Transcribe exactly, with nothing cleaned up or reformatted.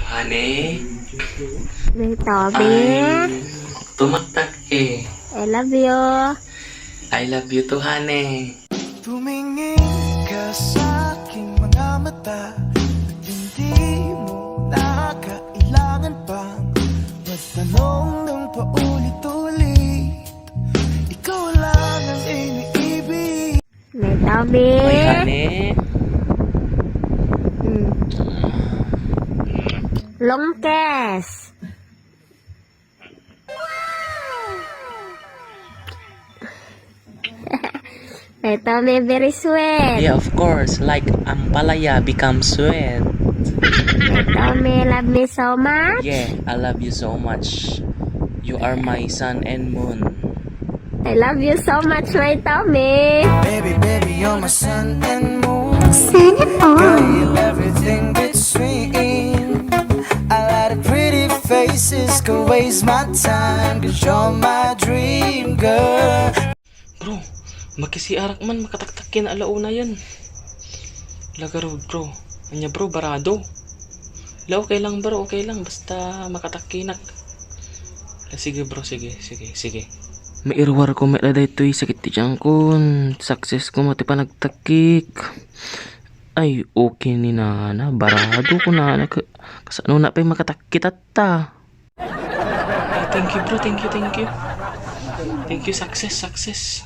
Honey, May Tommy. I'm tumaktaki. I love you. I love you too, honey. Tumingin ka sa aking mga mata at hindi mo na kailangan pang magtanong ng paulit-ulit. Ikaw lang ang iniibig. May Tommy. May honey. Mm. Long kiss. May Tommy very sweet. Yeah, of course. Like ampalaya become sweet. May Tommy love me so much. Yeah, I love you so much. You are my sun and moon. I love you so much, my Tommy. Baby, baby, you're my sun and moon. Sana all. Girl, you're everything between. A lot of pretty faces could waste my time, 'cause you're my dream girl. Bro, makisiarak man, makataktak ken alauna yan. Lagarod, bro. Anya, bro, barado. La, okay lang, bro, okay lang. Basta makatakkinak. La, sige, bro, sige, sige, sige. Mairuar ko met la daytoy sakit ti tiyan ko. Success ko met ti panagtakkik. Ay, okay ni nana. Barado ko nana. Ka-, kasano na pay makatakki tatta? Ah, thank you, bro. Thank you, thank you. Thank you, success, success.